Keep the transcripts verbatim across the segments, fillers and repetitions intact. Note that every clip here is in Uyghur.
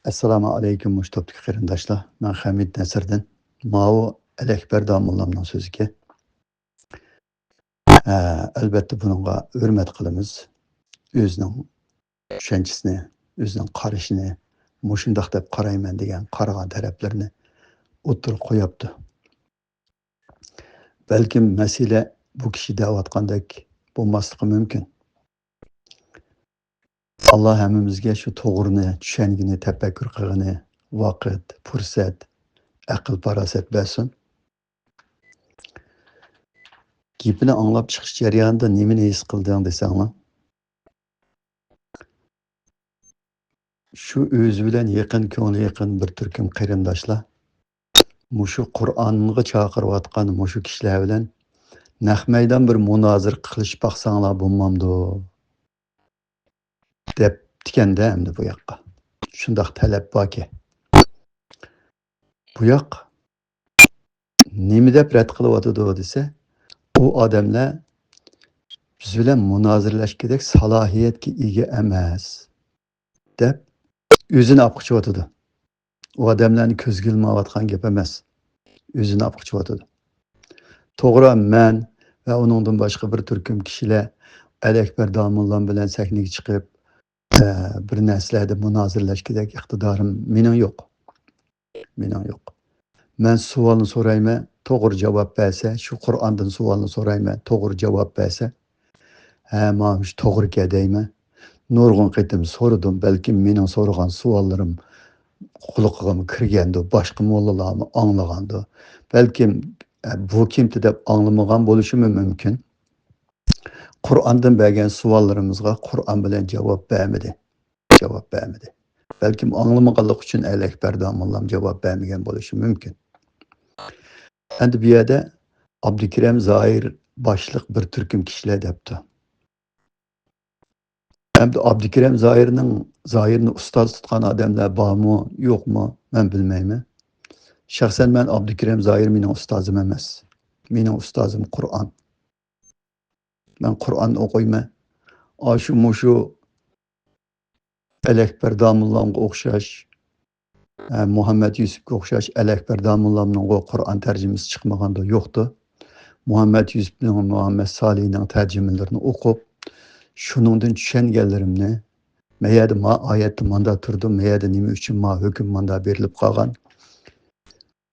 ئەسسالامۇ ئەلەيكۇم، مۇشۇ توپتىكى قېرىنداشلار. مەن خەمىت نەسىردىن. ماۋۇ ئەلەكبەر داموللامنىڭ سۆزىكەن. ھە، ئەلۋەتتە بۇنىڭغا ھۆرمەت قىلىمىز. ئۆزىنىڭ چۈشەنچىسىنى، ئۆزىنىڭ قارىشىنى، مۇشۇنداق دەپ قارايمەن دېگەن قارىغان تەرەپلىرىنى ئوتتۇرىغا قويۇپتۇ. بەلكىم مەسىلە بۇ كىشى دەۋاتقاندەك بولماسلىقى مۇمكىن. ئاللا ھەممىمىزگە شۇ توغرىنى چۈشەنگىنى، تەپەككۇر قىلغىنى ۋاقىت، پۇرسەت، ئەقىل-پاراسەت بەرسۇن. گېپىنى ئاڭلاپ چىقىش جەريانىدا نېمىنى ھېس قىلدىڭ دېسەڭلار، شۇ ئۆزى بىلەن يېقىن، كۆڭلى يېقىن بىر تۈركۈم قېرىنداشلار مۇشۇ قۇرئانغا چاقىرىۋاتقان مۇشۇ كىشىلەر بىلەن نەق مەيدان بىر مۇنازىرە قىلىشىپ باقساڭلار بولمامدۇ؟ دەپتىكەندە ئەمدى بۇ ياققا. شۇنداق تەلەپ باركەن. بۇ ياق نېمە دەپ رەت قىلىۋاتىدۇ دېسە، ئۇ ئادەملەر بىز بىلەن مۇنازىرىلەشكۈدەك سالاھىيەتكە ئىگە ئەمەس، دەپ ئۆزىنى ئاپقۇچۇۋاتىدۇ. ئۇ ئادەملەرنى كۆزگە ئىلمايۋاتقان گەپ ئەمەس. ئۆزىنى ئاپقۇچۇۋاتىدۇ. توغرا، مەن ۋە ئۇنىڭدىن باشقا بىر تۈركۈم كىشىلەر ئەلەكبەر داموللام بىلەن سەھنىگە چىقىپ، ئە، بىر نەرسىلەردە مۇنازىرىلەشكۈدەك ئىقتىدارىم مېنىڭ يوق. مېنىڭ يوق. مەن سوئالنى سورايمەن، توغرا جاۋاب بەرسە، شۇ قۇرئاندىن سوئالنى سورايمەن، توغرا جاۋاب بەرسە، ھە، مانا شۇ توغرىكەن دەيمەن. نۇرغۇن قېتىم سورىدىم، بەلكىم مېنىڭ سورىغان سوئاللىرىم قۇلىقىغىمۇ كىرگەندۇ، باشقا موللىلارمۇ ئاڭلىغاندۇ. بەلكىم، ئە، بۇ كىمتى دەپ ئاڭلىمىغان بولۇشىمۇ مۇمكىن. قۇرئاندىن بەرگەن سوئاللىرىمىزغا قۇرئان بىلەن جاۋاب بەرمىدى. جاۋاب بەرمىدى. بەلكىم ئاڭلىمىغانلىقى ئۈچۈن ئەلەكبەر داموللام جاۋاب بەرمىگەن بولۇشى مۇمكىن. ئەمدى بۇ يەردە ئابدۇكېرىم زاھىر باشلىق بىر تۈركۈم كىشىلەر دەپتۇ. ئەمدى ئابدۇكېرىم زاھىرنىڭ، زاھىرنى ئۇستاز تۇتقان ئادەملەر بارمۇ، يوقمۇ، مەن بىلمەيمەن. شەخسەن مەن ئابدۇكېرىم زاھىر مېنىڭ ئۇستازىم ئەمەس. مېنىڭ ئۇستازىم قۇرئان. مەن قۇرئان ئوقۇيمەن. ئاشۇ مۇشۇ ئەلەكبەر داموللامغا ئوخشاش، ئە، مۇھەممەد يۈسۈپكە ئوخشاش ئەلەكبەر داموللامنىڭغۇ قۇرئان تەرجىمىسى چىقمىغاندۇ، يوقتۇ. مۇھەممەد يۈسۈپنىڭ، مۇھەممەد سالىھنىڭ تەرجىمىلىرىنى ئوقۇپ، شۇنىڭدىن چۈشەنگەنلىرىمنى، مەيەردە ما ئايەتتە ماندا تۇرىدۇ، مەيەردە نېمە ئۈچۈن ما ھۆكۈم ماندا بېرىلىپ قالغان،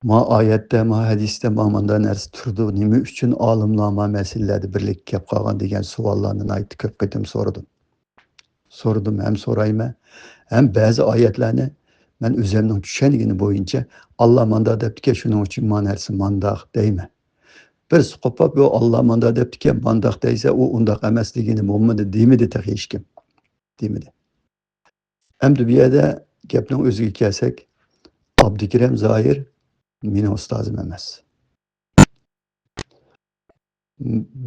ما ئايەتتە، ما ھەدىستە، ما ماندا نەرسە تۇرىدۇ، نېمە ئۈچۈن ئالىملار ما مەسىلىلەردە بىرلىككە كەپ قالغان دېگەن سوئاللارنى ناھايىتى كۆپ قېتىم سورىدىم. سورىدىم ھەم سورايمەن. ھەم بەزى ئايەتلەرنى مەن ئۆزۈمنىڭ چۈشەنگىنى بويىچە، ئاللا ماندا دەپتىكەن، شۇنىڭ ئۈچۈن ما نەرسە مانداق دەيمەن. بىرسى قوپاپ، يوق، ئاللا ماندا دەپتىكەن، مانداق دەيسە، ئۇ ئۇنداق ئەمەس دېگىنى بولمىدى، دېمىدى تېخى ھېچكىم. دېمىدى. ئەمدى بۇ يەردە گەپنىڭ ئۆزىگە كەلسەك، ئابدۇكېرىم زاھىر مېنىڭ ئۇستازىم ئەمەس.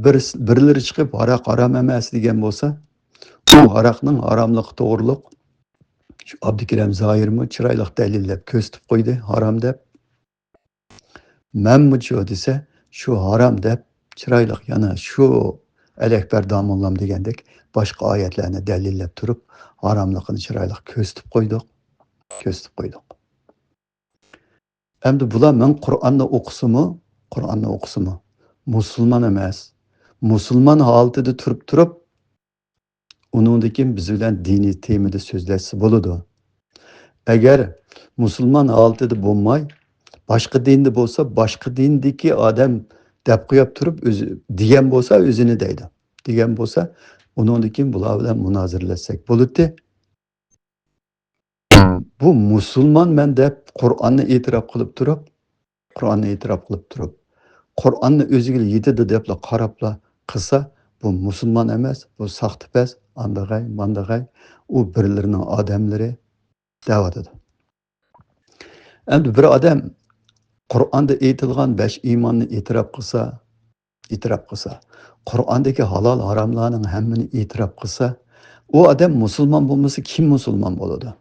بىر، بىرلىرى چىقىپ، ھاراق ھارام ئەمەس دېگەن بولسا، ئۇ ھاراقنىڭ ھاراملىقى توغرۇلۇق شۇ ئابدۇكېرىم زاھىرمۇ چىرايلىق دەلىللەپ كۆرسىتىپ قويدى، ھارام دەپ. مەنمۇچۇ دېسە، شۇ ھارام دەپ چىرايلىق، يەنە شۇ ئەلەكبەر داموللام دېگەندەك باشقا ئايەتلەرنى دەلىللەپ تۇرۇپ، ھاراملىقىنى چىرايلىق كۆرسىتىپ قويدۇق. كۆرسىتىپ قويدۇق. ئەمدى بۇلار مەن قۇرئاننى ئوقۇسىمۇ، قۇرئاننى ئوقۇسىمۇ، مۇسۇلمان ئەمەس. مۇسۇلمان ھالىتىدە تۇرۇپ تۇرۇپ، ئۇنىڭدىن كېيىن بىز بىلەن دىنىي تېمىدا سۆزلەشسە بولىدۇ. ئەگەر مۇسۇلمان ھالىتىدە بولماي، باشقا دىندا بولسا، باشقا دىندىكى ئادەم دەپ قويۇپ تۇرۇپ، ئۆزى دېگەن بولسا، ئۆزىنى دەيدۇ. دېگەن بولسا، ئۇنىڭدىن كېيىن بۇلار بىلەن مۇنازىرىلەشسەك بولىدۇ. بۇ مۇسۇلمانمەن دەپ قۇرئاننى ئېتىراپ قىلىپ تۇرۇپ، قۇرئاننى ئېتىراپ قىلىپ تۇرۇپ، قۇرئاننى ئۆزىگە يېتىدۇ دەپلا قاراپلا قىلسا، بۇ مۇسۇلمان ئەمەس، بۇ ساختىپەز، ئاندىغاي، ماندىغاي، ئۇ بىرلىرىنىڭ ئادەملىرى دەۋاتىدۇ. ئەمدى بىر ئادەم قۇرئاندا ئېيتىلغان بەش ئىماننى ئېتىراپ قىلسا، ئېتىراپ قىلسا، قۇرئاندىكى ھالال ھاراملارنىڭ ھەممىنى ئېتىراپ قىلسا، ئۇ ئادەم مۇسۇلمان بولمىسا، كىم مۇسۇلمان بولىدۇ؟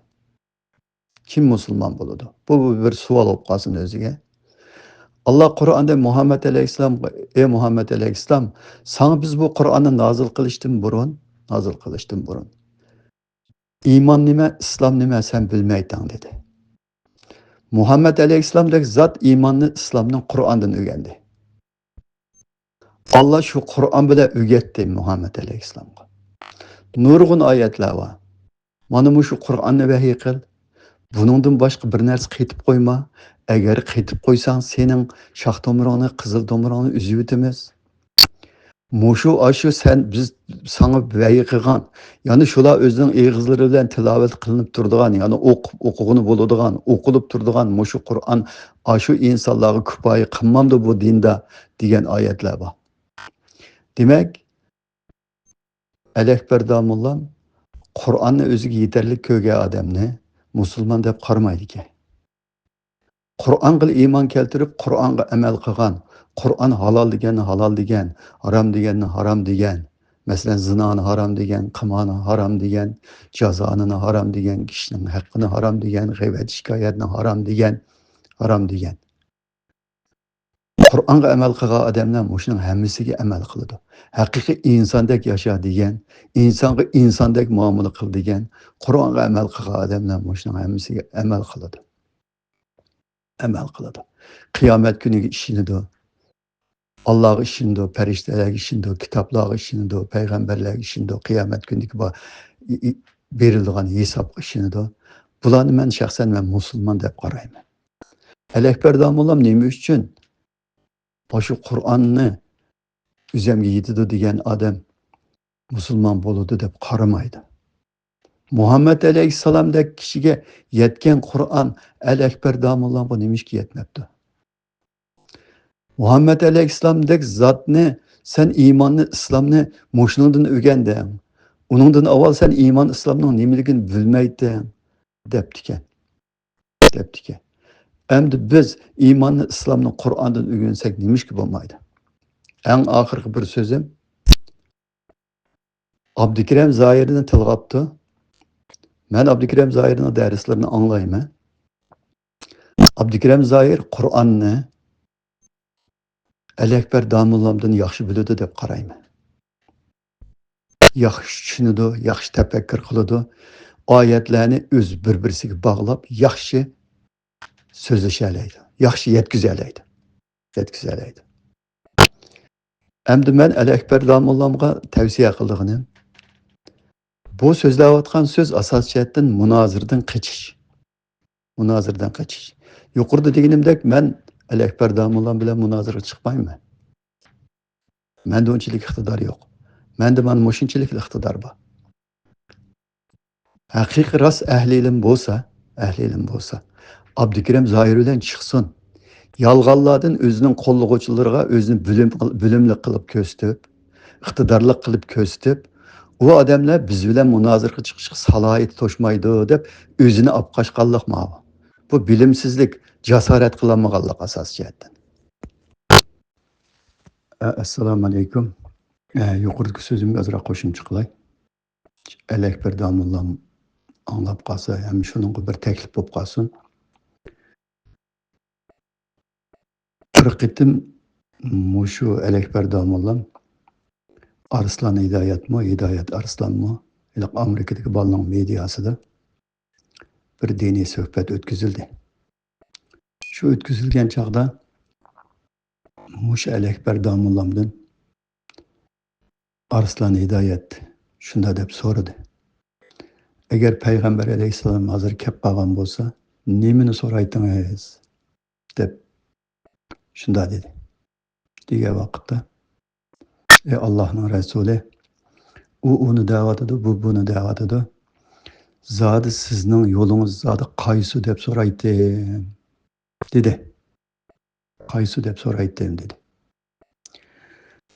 كىم مۇسۇلمان بولىدۇ؟ بۇ، بۇ بىر سوئال بولۇپ قالسۇن ئۆزىگە. ئاللا قۇرئاندا مۇھەممەد ئەلەيھىسسالامغا، ئەي مۇھەممەد ئەلەيھىسسالام، ساڭا بىز بۇ قۇرئاننى نازىل قىلىشتىن بۇرۇن، نازىل قىلىشتىن بۇرۇن، ئىمان نېمە، ئىسلام نېمە سەن بىلمەيتەڭ، دېدى. مۇھەممەد ئەلەيھىسسالامدەك زات ئىماننى، ئىسلامنى قۇرئاندىن ئۆگەندى. ئاللا شۇ قۇرئان بىلەن ئۆگەتتى مۇھەممەد ئەلەيھىسسالامغا. نۇرغۇن ئايەتلەر بار. مانا مۇشۇ قۇرئاننى ۋەھىي قىل. بۇنىڭدىن باشقا بىر نەرسە قېتىپ قويما. ئەگەر قېتىپ قويساڭ، سېنىڭ شاخ تومۇرۇڭنى، قىزىل تومۇرۇڭنى ئۈزۈۋېتىمىز. مۇشۇ، ئاشۇ سەن، بىز ساڭا ۋەھىي قىلغان، يەنى شۇلار ئۆزىنىڭ ئېغىزلىرى بىلەن تىلاۋەت قىلىنىپ تۇرىدىغان، يەنى ئوقۇپ، ئوقۇغىلى بولىدىغان، ئوقۇلۇپ تۇرىدىغان مۇشۇ قۇرئان ئاشۇ ئىنسانلارغا كۇپايە قىلمامدۇ بۇ دىندا دېگەن ئايەتلەر بار. دېمەك، ئەلىئەكبەر داموللام قۇرئاننى ئۆزىگە يېتەرلىك كۆرگەن ئادەمنى مۇسۇلمان دەپ قارىمايدىكەن. قۇرئانغا ئىمان كەلتۈرۈپ، قۇرئانغا ئەمەل قىلغان، قۇرئان ھالال دېگەننى ھالال دېگەن، ھارام دېگەننى ھارام دېگەن، مەسىلەن، زىنانى ھارام دېگەن، قىمارنى ھارام دېگەن، جازانىنى ھارام دېگەن، كىشىنىڭ ھەققىنى ھارام دېگەن، غەيۋەت شىكايەتنى ھارام دېگەن، ھارام دېگەن. قۇرئانغا ئەمەل قىلغان ئادەملەر مۇشۇنىڭ ھەممىسىگە ئەمەل قىلىدۇ. ھەقىقىي ئىنساندەك ياشا دېگەن، ئىنسانغا ئىنساندەك مۇئامىلە قىل دېگەن، قۇرئانغا ئەمەل قىلغان ئادەملەر مۇشۇنىڭ ھەممىسىگە ئەمەل قىلىدۇ. ئەمەل قىلىدۇ. قىيامەت كۈنىگە ئىشىنىدۇ. ئاللاغا ئىشىنىدۇ، پەرىشتىلەرگە ئىشىنىدۇ، كىتابلارغا ئىشىنىدۇ، پەيغەمبەرلەرگە ئىشىنىدۇ، قىيامەت كۈنىدىكى بار، ي-، ي-، بېرىلىدىغان ھېسابقا ئىشىنىدۇ. بۇلارنى مەن شەخسەن مەن مۇسۇلمان دەپ قارايمەن. ئەلىئەكبەر داموللام نېمە ئۈچۈن مۇشۇ قۇرئاننى ئۆزۈمگە يېتىدۇ دېگەن ئادەم مۇسۇلمان بولىدۇ دەپ قارىمايدۇ. مۇھەممەد ئەلەيھىسسالامدەك كىشىگە يەتكەن قۇرئان ئەلىئەكبەر داموللامغا نېمىشقا يەتمەپتۇ؟ مۇھەممەد ئەلەيھىسسالامدەك زاتنى سەن ئىماننى، ئىسلامنى مۇشۇنىڭدىن ئۆگەندىڭ. ئۇنىڭدىن ئاۋۋال سەن ئىمان، ئىسلامنىڭ نېمىلىكىنى بىلمەيتتىڭ، دەپتىكەن. دەپتىكەن. ئەمدى بىز ئىماننى، ئىسلامنى قۇرئاندىن ئۆگەنسەك نېمىشقا بولمايدۇ؟ ئەڭ ئاخىرقى بىر سۆزۈم، ئابدۇكېرىم زاھىرنى تىلغا ئاپتۇ. مەن ئابدۇكېرىم زاھىرنىڭ دەرسلىرىنى ئاڭلايمەن. ئابدۇكېرىم زاھىر قۇرئاننى ئەلىئەكبەر داموللامدىن ياخشى بىلىدۇ دەپ قارايمەن. ياخشى چۈشىنىدۇ، ياخشى تەپەككۇر قىلىدۇ. ئايەتلەرنى ئۆز بىر-بىرسىگە باغلاپ، ياخشى سۆزلىشەلەيدۇ، ياخشى يەتكۈزەلەيدۇ، يەتكۈزەلەيدۇ. ئەمدى مەن ئەلىئەكبەر داموللامغا تەۋسىيە قىلىدىغىنىم، بۇ سۆزلەۋاتقان سۆز ئاساسىي جەھەتتىن مۇنازىرىدىن قېچىش. مۇنازىرىدىن قېچىش. يۇقىرىدا دېگىنىمدەك، مەن ئەلىئەكبەر داموللام بىلەن مۇنازىرىگە چىقمايمەن. مەندە ئۇنچىلىك ئىقتىدار يوق. مەندە مانا مۇشۇنچىلىك ئىقتىدار بار. ھەقىقىي راست ئەھلى ئىلىم بولسا، ئەھلى ئىلىم بولسا، ئابدۇكېرىم زاھىر بىلەن چىقسۇن. يالغانلاردىن ئۆزىنىڭ قوللىغۇچىلىرىغا ئۆزىنى بىلىم، بىلىملىك قىلىپ كۆرسىتىپ، ئىقتىدارلىق قىلىپ كۆرسىتىپ، ئۇ ئادەملەر بىز بىلەن مۇنازىرىگە چىقىشقا سالاھىيىتى توشمايدۇ دەپ ئۆزىنى ئاپقاچقانلىق ماۋۇ. بۇ بىلىمسىزلىك، جاسارەت قىلالمىغانلىق ئاساسىي جەھەتتىن. ئە، ئەسسالامۇ ئەلەيكۇم. ئە، يۇقىرىدىكى سۆزۈمگە ئازراق قوشۇمچە قىلاي. ئەلىئەكبەر داموللام ئاڭلاپ قالسا، ھەم شۇنىڭغا بىر تەكلىپ بولۇپ قالسۇن. بىر قېتىم مۇشۇ ئەلىئەكبەر داموللام ئارسلان ھىدايەتمۇ، ھىدايەت ئارسلانمۇ، ھېلىقى ئامېرىكىدىكى بالىنىڭ مېدىياسىدا بىر دىنىي سۆھبەت ئۆتكۈزۈلدى. شۇ ئۆتكۈزۈلگەن چاغدا مۇشۇ ئەلىئەكبەر داموللامدىن ئارسلان ھىدايەت شۇنداق دەپ سورىدى: «ئەگەر پەيغەمبەر ئەلەيھىسسالام ھازىر كەپ قالغان بولسا، نېمىنى سورايتىڭىز؟» دەپ شۇنداق دېدى. دېگەن ۋاقىتتا، ئەي ئاللاھنىڭ رەسۇلى، ئۇ ئۇنى دەۋاتىدۇ، بۇ بۇنى دەۋاتىدۇ. زادى سىزنىڭ يولىڭىز زادى قايسى دەپ سورايتتىم، دېدى. قايسى دەپ سورايتتىم، دېدى.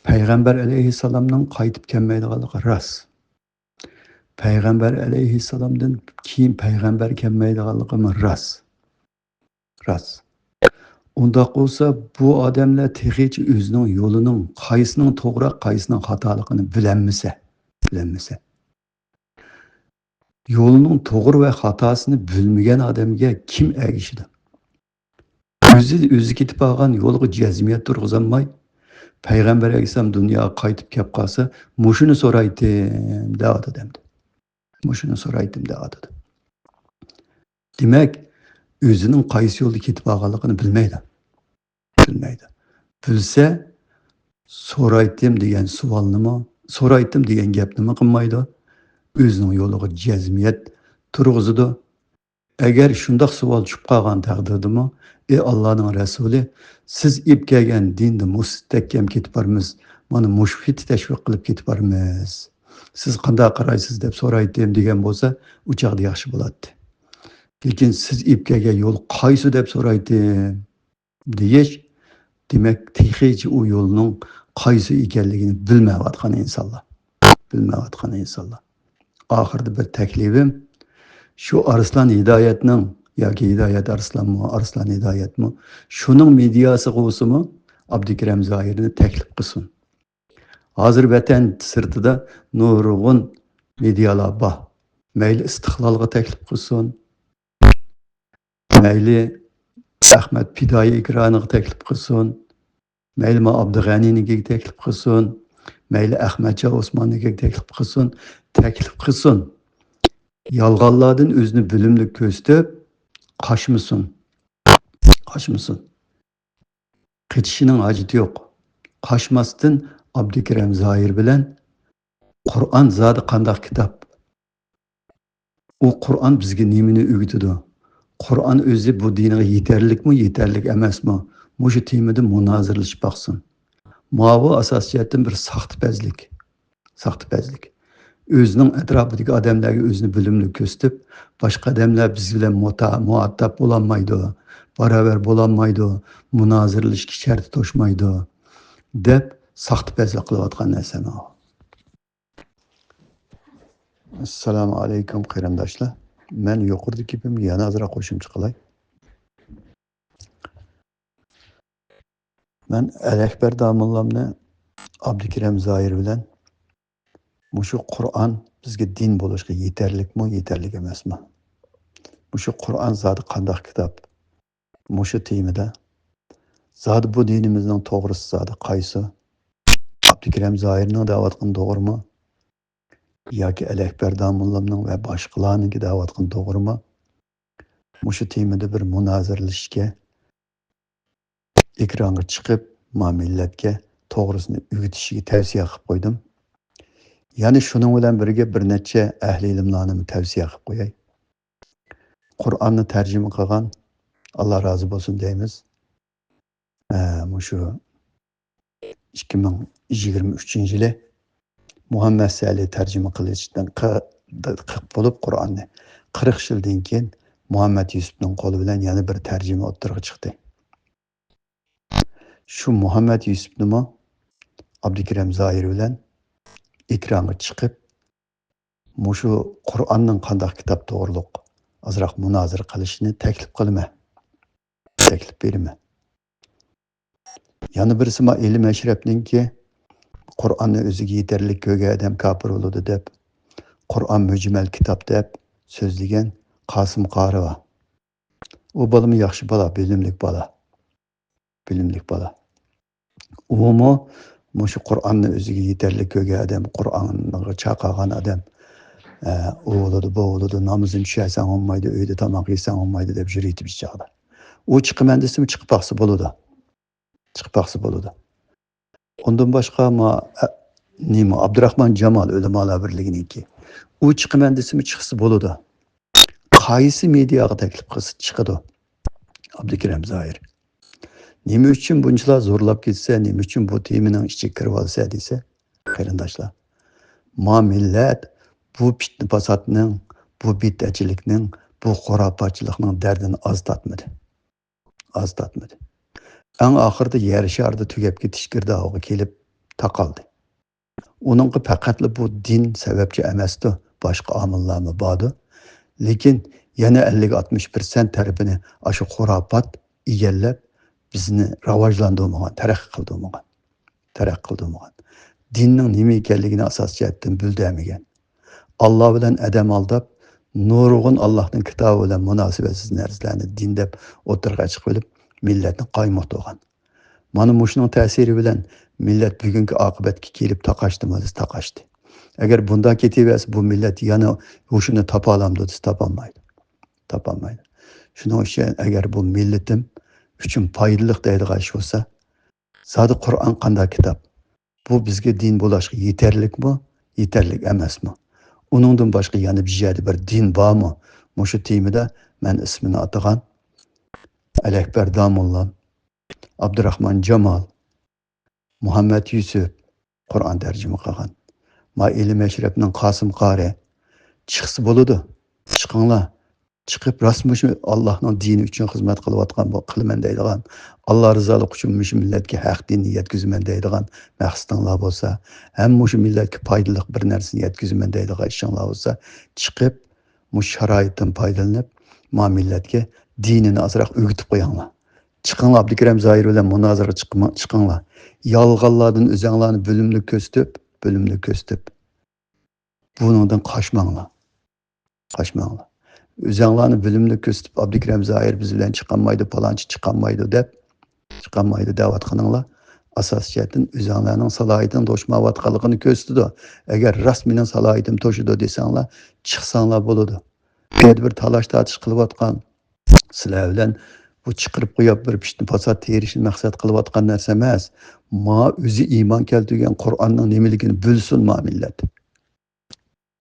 پەيغەمبەر ئەلەيھىسسالامنىڭ قايتىپ كەلمەيدىغانلىقى راست. پەيغەمبەر ئەلەيھىسسالامدىن كېيىن پەيغەمبەر كەلمەيدىغانلىقىمۇ راست. راست. ئۇنداق بولسا، بۇ ئادەملەر تېخىچە ئۆزىنىڭ يولىنىڭ قايسىنىڭ توغرا، قايسىنىڭ خاتالىقىنى بىلەلمىسە، بىلەلمىسە. يولىنىڭ توغرا ۋە خاتاسىنى بىلمىگەن ئادەمگە كىم ئەگىشىدۇ؟ ئۆزى، ئۆزى كېتىپ بارغان يولغا جەزمىيەت تۇرغۇزالماي، پەيغەمبەر ئەلەيھىسسالام دۇنياغا قايتىپ كەپ قالسا، مۇشۇنى سورايتتىم، دەۋاتىدۇ ئەمدى. مۇشۇنى سورايتتىم دەۋاتىدۇ. دېمەك، ئۆزىنىڭ قايسى يولدا كېتىپ بارغانلىقىنى بىلمەيدۇ. بىلمەيدۇ. بىلسە، سورايتتىم دېگەن سوئالنىمۇ، سورايتتىم دېگەن گەپنىمۇ قىلمايدۇ. ئۆزىنىڭ يولىغا جەزمىيەت تۇرغۇزىدۇ. ئەگەر شۇنداق سوئال چۈشۈپ قالغان تەقدىردىمۇ، ئى ئاللانىڭ رەسۇلى، سىز ئېلىپ كەلگەن دىندا مۇستەھكەم كېتىپ بارىمىز، مانا مۇشۇ پېتى تەشۋىق قىلىپ كېتىپ بارىمىز. سىز قانداق قارايسىز دەپ سورايتتىم دېگەن بولسا، ئۇ چاغدا ياخشى بولاتتى. لېكىن سىز ئېلىپ كەلگەن يول قايسى دەپ سورايتتىم دېگەچ، دېمەك، تېخىچە ئۇ يولنىڭ قايسى ئىكەنلىكىنى بىلمەيۋاتقان ئىنسانلار. بىلمەيۋاتقان ئىنسانلار. ئاخىرىدا بىر تەكلىپىم، شۇ ئارسلان ھىدايەتنىڭ ياكى ھىدايەت ئارسلانمۇ، ئارسلان ھىدايەتمۇ، شۇنىڭ مېدىياسى بولسىمۇ ئابدۇكېرەم زاھىرنى تەكلىپ قىلسۇن. ھازىر ۋەتەن سىرتىدا نۇرغۇن مېدىيالار بار. مەيلى ئىستىقلالغا تەكلىپ قىلسۇن، مەيلى ئەخمەت پىدائىي ئېكرانىغا تەكلىپ قىلسۇن، مەيلى ما ئابدۇغەنىنىڭكىگە تەكلىپ قىلسۇن، مەيلى ئەخمەتجان ئوسماننىڭكىگە تەكلىپ قىلسۇن، تەكلىپ قىلسۇن. يالغانلاردىن ئۆزىنى بىلىملىك كۆرسىتىپ، قاچمىسۇن. قاچمىسۇن. قېچىشىنىڭ ھاجىتى يوق. قاچماستىن ئابدۇكېرەم زاھىر بىلەن قۇرئان زادى قانداق كىتاب؟ ئۇ قۇرئان بىزگە نېمىنى ئۆگىتىدۇ؟ قۇرئان ئۆزى بۇ دىنغا يېتەرلىكمۇ، يېتەرلىك ئەمەسمۇ؟ مۇشۇ تېمىدا مۇنازىرىلىشىپ باقسۇن. ماۋۇ ئاساسىي جەھەتتىن بىر ساختىپەزلىك. ساختىپەزلىك. ئۆزىنىڭ ئەتراپىدىكى ئادەملەرگە ئۆزىنى بىلىملىك كۆرسىتىپ، باشقا ئادەملەر بىز بىلەن مۇتا-، مۇھاتاب بولالمايدۇ، باراۋەر بولالمايدۇ، مۇنازىرىلىشىشكە شەرتى توشمايدۇ، دەپ ساختىپەزلىك قىلىۋاتقان نەرسە ماۋۇ. ئەسسالامۇ ئەلەيكۇم، قېرىنداشلار. مەن يۇقىرىدىكى گېپىمگە يەنە ئازراق قوشۇمچە قىلاي. مەن ئەلىئەكبەر داموللامنى ئابدۇكېرەم زاھىر بىلەن مۇشۇ قۇرئان بىزگە دىن بولۇشقا يېتەرلىكمۇ، يېتەرلىك ئەمەسمۇ؟ مۇشۇ قۇرئان زادى قانداق كىتاب؟ مۇشۇ تېمىدا زادى بۇ دىنىمىزنىڭ توغرىسى زادى قايسى؟ ئابدۇكېرەم زاھىرنىڭ دەۋاتقىنى توغرىمۇ؟ ياكى ئەلىئەكبەر داموللامنىڭ ۋە باشقىلارنىڭكى دەۋاتقىنى توغرىمۇ؟ مۇشۇ تېمىدا بىر مۇنازىرىلىشىشكە، ئېكرانغا چىقىپ، ما مىللەتكە توغرىسىنى ئۆگىتىشىگە تەۋسىيە قىلىپ قويدۇم. يەنە شۇنىڭ بىلەن بىرگە بىر نەچچە ئەھلى ئىلىملارنىمۇ تەۋسىيە قىلىپ قوياي. قۇرئاننى تەرجىمە قىلغان، ئاللا رازى بولسۇن دەيمىز. ئە، مۇشۇ ئىككى مىڭ يىگىرمە ئۈچىنچى يىلى مۇھەممەد سەلى تەرجىمە قىلىشتىن قى-، قىلىپ بولۇپ قۇرئاننى، قىرىق يىلدىن كېيىن مۇھەممەد يۈسۈپنىڭ قولى بىلەن يەنە بىر تەرجىمە ئوتتۇرىغا چىقتى. شۇ مۇھەممەد يۈسۈپنىمۇ ئابدۇكېرەم زاھىر بىلەن ئېكرانغا چىقىپ، مۇشۇ قۇرئاننىڭ قانداق كىتاب توغرۇلۇق ئازراق مۇنازىرە قىلىشىنى تەكلىپ قىلىمەن. تەكلىپ بېرىمەن. يەنە بىرسى ما ئىلىم ئەشرەپنىڭكى، قۇرئاننى ئۆزىگە يېتەرلىك كۆرگەن ئادەم كاپىر بولىدۇ دەپ، قۇرئان مۈجمەل كىتاب دەپ سۆزلىگەن قاسىم قارى بار. ئۇ بالىمۇ ياخشى بالا، بىلىملىك بالا. بىلىملىك بالا. ئۇمۇ مۇشۇ قۇرئاننى ئۆزىگە يېتەرلىك كۆرگەن ئادەم، قۇرئانغا چاقىغان ئادەم، ئە، ئۇ بولىدۇ، بۇ بولىدۇ، نامىزىنى چۈشەرسەڭ بولمايدۇ، ئۆيدە تاماق يېسەڭ بولمايدۇ دەپ يۈرۈۋېتىپ ئىچىدە. ئۇ چىقىمەن دېسىمۇ چىقىپ باقسا بولىدۇ. چىقىپ باقسا بولىدۇ. ئۇندىن باشقا ما-، ئە، نېمە، ئابدۇراخمان جامال ئۆلىمالار بىرلىكىنىڭكى. ئۇ چىقىمەن دېسىمۇ چىقسا بولىدۇ. قايسى مېدىياغا تەكلىپ قىلسا چىقىدۇ ئابدۇكېرەم زاھىر. نېمە ئۈچۈن بۇنچىلار زورلاپ كەتسە، نېمە ئۈچۈن بۇ تېمىنىڭ ئىچىگە كىرىۋالسا دېسە، قېرىنداشلار، ما مىللەت بۇ پىتنە-پاساتنىڭ، بۇ بىدئەتچىلىكنىڭ، بۇ خۇراپاتچىلىقنىڭ دەردىنى ئاز تارتمىدى. ئاز تارتمىدى. ئەڭ ئاخىرىدا يەر شارىدا تۈگەپ كېتىش گىردابىغا كېلىپ تاقالدى. ئۇنىڭغا پەقەتلا بۇ دىن سەۋەبچى ئەمەستۇ، باشقا ئامىللارمۇ باردۇ. لېكىن يەنە ئەللىك ئاتمىش پىرسەنت تەرىپىنى ئاشۇ خۇراپات ئىگىلەپ، بىزنى راۋاجلاندۇرمىغان، تەرەققىي قىلدۇرمىغان. تەرەققىي قىلدۇرمىغان. دىننىڭ نېمە ئىكەنلىكىنى ئاساسىي جەھەتتىن بىلدۈرمىگەن. ئاللا بىلەن ئادەم ئالداپ، نۇرغۇن ئاللانىڭ كىتابى بىلەن مۇناسىۋەتسىز نەرسىلەرنى دىن دەپ ئوتتۇرىغا چىقىۋېلىپ، مىللەتنى قايمۇقتۇرغان. مانا مۇشۇنىڭ تەسىرى بىلەن مىللەت بۈگۈنكى ئاقىۋەتكە كېلىپ تاقاشتىمۇ دېسە تاقاشتى. ئەگەر بۇنداق كېتىۋەرسە، بۇ مىللەت يەنە ھوشىنى تاپالامدۇ دېسە، تاپالمايدۇ. تاپالمايدۇ. شۇنىڭ ئۈچۈن ئەگەر بۇ مىللىتىم ئۈچۈن پايدىلىق دەيدىغان ئىش بولسا، زادى قۇرئان قانداق كىتاب؟ بۇ بىزگە دىن بولاشقا يېتەرلىكمۇ، يېتەرلىك ئەمەسمۇ؟ ئۇنىڭدىن باشقا يەنە بىر يەردە بىر دىن بارمۇ؟ مۇشۇ تېمىدا مەن ئىسمىنى ئاتىغان ئەلەكبەر داموللام، ئابدۇراخمان جامال، مۇھەممەد يۈسۈپ قۇرئان تەرجىمە قىلغان. ما ئىلىم ئەشرەپنىڭ قاسىم قارى چىقسا بولىدۇ. چىقىڭلار. چىقىپ راست مۇشۇ ئاللاھنىڭ دىنى ئۈچۈن خىزمەت قىلىۋاتقان بۇ، قىلىمەن دەيدىغان، ئاللا رىزالىقى ئۈچۈن مۇشۇ مىللەتكە ھەق دىننى يەتكۈزىمەن دەيدىغان مەقسىتىڭلار بولسا، ھەم مۇشۇ مىللەتكە پايدىلىق بىر نەرسىنى يەتكۈزىمەن دەيدىغان ئىشىڭلار بولسا، چىقىپ مۇشۇ شارائىتتىن پايدىلىنىپ ما مىللەتكە دىنىنى ئازراق ئۆگىتىپ قويۇڭلار. چىقىڭلار، ئابدۇكېرىم زاھىر بىلەن مۇنازىرىگە چىقما-، چىقىڭلار. يالغانلاردىن ئۆزەڭلارنى بۆلۈملۈك كۆرسىتىپ، بۆلۈملۈك كۆرسىتىپ، بۇنىڭدىن قاچماڭلار. قاچماڭلار. ئۆزەڭلارنى بۆلۈملۈك كۆرسىتىپ، ئابدۇكېرىم زاھىر بىز بىلەن چىقالمايدۇ، پالانچى چىقالمايدۇ دەپ، چىقالمايدۇ دەۋاتقىنىڭلار ئاساسىي جەھەتتىن ئۆزەڭلارنىڭ سالاھىيىتىنىڭ توشمايۋاتقانلىقىنى كۆرسىتىدۇ. ئەگەر راست مېنىڭ سالاھىيىتىم توشىدۇ دېسەڭلار، چىقساڭلار بولىدۇ. بۇ يەردە بىر تالاش-تارتىش قىلىۋاتقان، سىلەر بىلەن بۇ چىقىرىپ قويۇپ بىر پىتنە-پاسات تېرىشنى مەقسەت قىلىۋاتقان نەرسە ئەمەس. ما ئۆزى ئىمان كەلتۈرگەن قۇرئاننىڭ نېمىلىكىنى بىلسۇن ما مىللەت.